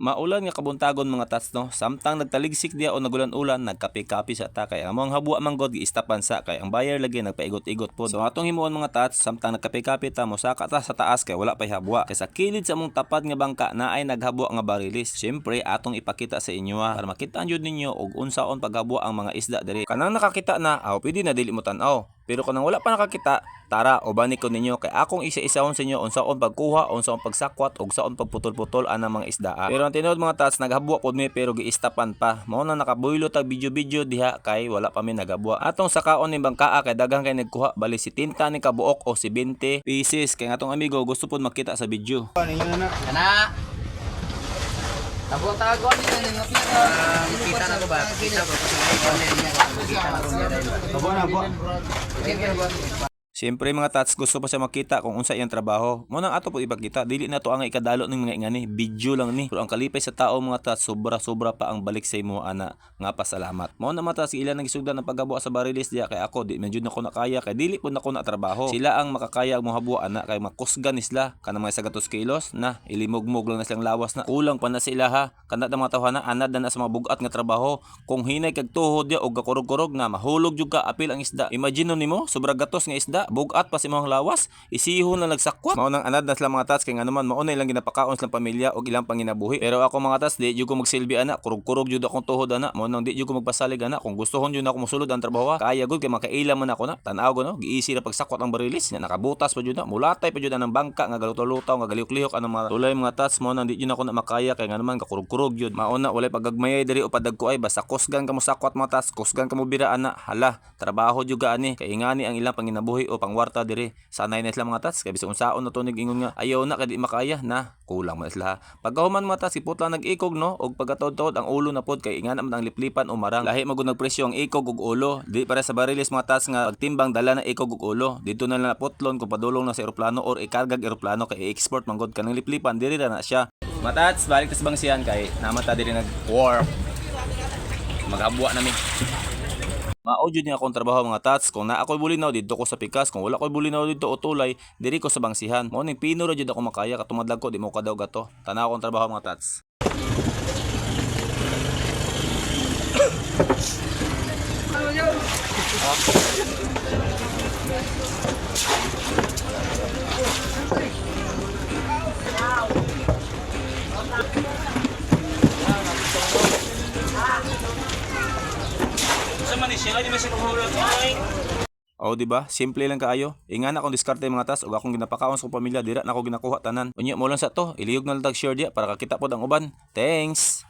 Maulan nga kabuntagon, mga tats, no. Samtang nagtaligsik diya o nagulan-ulan, nagkape-kape sa ta kay ang among habwa man god giistapan sa kay ang buyer lagi nagpaigot-igot pod. So atong himuon, mga tats, samtang nagkape-kape ta, mosaka ta sa taas kay wala pay habwa. Kay sa kilid sa among tapad nga bangka naay naghabwa nga barilis. Siyempre atong ipakita sa inyo ha, para makita jud ninyo og unsaon paghabwa ang mga isda diri. Kanang nakakita na, aw pwede na dili mo tan-aw. Pero kanang wala pa nakakita, tara, ubani ko ninyo kay akong isa-isahon sa inyo unsaon pagkuha, unsaon pagsakwat ug saon pagputol-putol anang mga isda. Pero ang tinuod, mga tats, naghabwa pod mi pero giistapan pa. Mao na nakabuylo tag video-video diha kay wala pa mi naghabwa. Atong sakaon ning bangkaa kay daghan kay nagkuha, bali 70 ni kabuok o 70 pieces kay atong amigo gusto pod makita sa video. Kana. Tabuang taguan nila ning pira. Kita na ko ba? Kita ko kasi kita na ko niya dahil. Ba? Siyempre, mga tats, gusto pa siya makita kung unsa iyang trabaho. Mo nang ato po ipakita, dili na to ang ikadalo ng mga ingani, video lang ni. Pero ang kalipay sa tao, mga tats, sobra-sobra pa ang balik sa imo ana nga pasalamat. Mo na, mga tats, ila nang gisugdan ang paghabwa sa barilis diya kay ako di man jud nako nakaya kay dili pud nako na trabaho. Sila ang makakaya mohabwa ana kay makusgan ni sila kanang mga 100 kilos na ilimugmog lang na silang lawas na kulang pa na sila ha. Kana na mga tawhana anad na na sa mga bugat nga trabaho. Kung hinay kag tuhod diya og gakurog-kurog na mahulog jud ka apil ang isda. Imagine nimo, sobra gatos nga isda, bugat pa sa imong lawas, isihon na nagsakwat. Mao nang anad na sila, mga tats, kay ngano man mao na ilang ginapakaon silang pamilya og ilang panginabuhi. Pero ako, mga tats, di jud ko magsilbi ana, kurog-kurog jud akong tuhod ana. Mao nang di jud ko magpasalig ana. Kung gustohon jud ako mosulod ang trabaho, kaya gud kay makaila man ako na. Tan-aw ko no, giisi ra pagsakwat ang barilis, nya nakabutas pa jud na, mulatay pa jud ang bangka nga galuto-lutaw nga galihok-lihok anang mga tulay, mga tats. Mao nang di jud ako na makaya kay ngano man kakurog-kurog jud. Mao na walay pagagmayay diri o padagko ay basta kusgan ka mo sakwat, mga tats, kusgan ka mo bira ana. Hala, trabaho jud ka ani kay ingani ang ilang panginabuhi o pangwarta diri. Sanay na sila, mga tats, kay bisan unsaon na to ingon nga ayaw na kay di makaya na kulang man sila. Pagkahuman, mga tats, iputla nag-ikog no og pagkataod-taod ang ulo na pod kay ingana man ang liplipan o marang. Lahi magud nagpresyo ang ikog ug ulo. Di para sa barilis, mga tats, nga pagtimbang dala na ikog ug ulo. Dito na lang naputlon kung padulong na sa eroplano or ikargag eroplano kay i-export man gud kanang liplipan diri ra na siya. Matats, balik tas bangsihan kay namata diri nag-work. Maghabwa nami. Mao jud ni akong trabaho, mga tats. Kung naa ko'y bulinaw didto ko sa pikas, kung wala ko'y bulinaw didto o tulay, diri ko sa bangsihan. Mao ning pino ra jud ako makaya katumadlag ko di mo kadaw gato. Tanaw akong trabaho, mga tats. Oh, di ba? Simple lang kaayo. Ingana akong diskarte, mga tas, ug akong ginapakaon sa akong pamilya dira na ako ginakuha tanan. Unya mo lang sa to, iliyog na lang tag share diya para kakita pod ang uban. Thanks.